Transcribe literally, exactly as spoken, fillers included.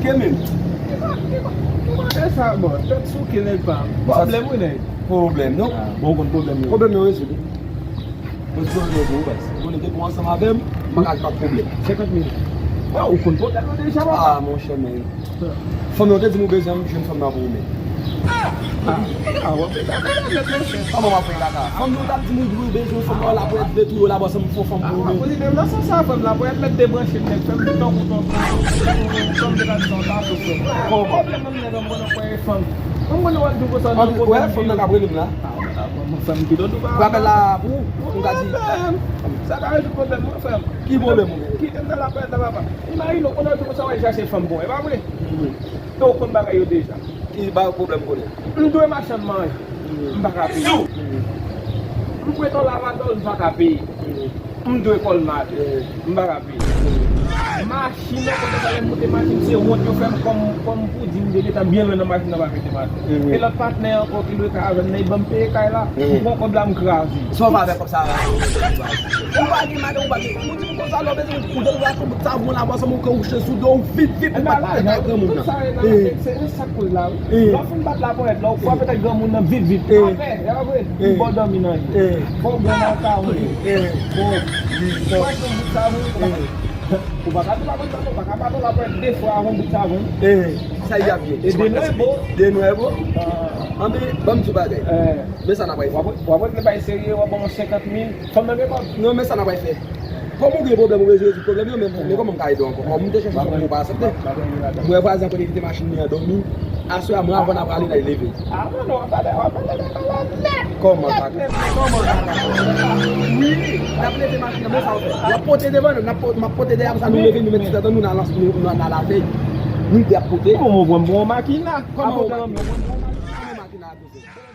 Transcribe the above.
Ke menm. Ki mande sa, bon, tèt souke nèg pa m. Pwoblèm wi nèg. Pwoblèm non. Ah, bon, konn pwoblèm yo. Pwoblèm yo rezoud. Mwen di pwoblèm yo pou ou, baz. Ou konnen depi w ansanm avè m, m pa ka pa pwoblèm. Senkant mil. Ah, ou konn pwoblèm yo deja, papa. Ah, monchè, men. Fanm nan te di m ou bezwen m, jwenn fanm nan pou ou menm. Ah, ah, w ap fè kaka nèt, monchè. Kòman w ap fè kaka? Fanm nan t ap di m ou bezwen fanm nan, la pou èt vle touye w, la pou ansanm fè fanm pou ou menm. Ah, w ap poze m nan sans sa, fanm la pou èt mèt debranche m nèt, fè m tankou tonton, tankou tonton, tankou tonton. Kòman? Pwoblèm nan, nèg, m konnen w kwè e fanm. M konnen w ap di konsa nan pwoblèm. Wè, fanm nan k ap rele m la. Ah, ah, mwen, fanm ki dòt ou pa. Rapèl la pou ou, m ka di. Sa ka rezoud pwoblèm mwen, frè m. Ki pwoblèm ou gen? Kite m nan lapèt la, papa. Imajine w, konnen w di konsa w al chache fanm pou mwen, e pa vre? Mhm. Donk, ou konn bagay yo deja. Ki ba yo pwoblèm konnen? M dwe machann manje. M pa ka peye. M prete yon lavadòl, m pa ka peye. M dwe kòlmate. M pa ka peye. Machin nan, kote sa lè m moute machin, se wont yo fè m kòm, kòm pou di m te gentan byen lwen nan machin nan pa mete machin. E lòt patnè ankò ki lwe kay avè m nan, li ban m peye kay la. M pran kòb la, m kraze. Sa w fè avèk kòb sa a? Ou pa gen madanm, ou pa gen. Ou di m konsa, lè w bezwen ou te lwa kou bout savon la, bò sa mouke ou chè sou do w vit vit pou bat tèt ak granmoun nan. Tout sa yo nan la tèt, se, se sa k koz la, wi. Lè w fin bat laponyèt la, ou frape tèt granmoun nan vit vit. Apre, e pa vre, li ba w dòmi nan je. Fò w bwè nan kawon yo. Bon, ou pa gen bout savon, ou pa ka tou laponyèt la, ou pa ka bat laponyèt de fwa avan bout savon. Sa y ap ye. E de nwè bo. De nwè bo. Anben, ban m di w bagay. Men sa n ap fè. W ap, w ap regle bay serye, w ap ban mwen senkant mil. Fanm nan gen kòb. Non, men sa n ap fè. Kòm ou gen pwoblèm, ou bezwen rezoud pwoblèm yo, men, men kòman m ka ede w ankò? Kòm m te chèche fanm pou ou pa aksepte. M wè vwazen an kote kite machin li an dòmi. Aswè a, mwen, avan n a prale, n a leve. Ah, non, non, w ap pale, w ap pale, w ap pale nèt. Kòman, nèt, nèt, nèt, kòman? Wi, n ap leve machin nan, men sa w fè. W ap pote devan nou, n ap po-, m ap pote dèyè, apre sa, nou leve, nou met ti tèt nou, n a lans, nou, nou, n a lave. Nou de ap pote. Kòman w pran m pou yon makina? Kòman w pran m? Kòman w pran m pou yon makina?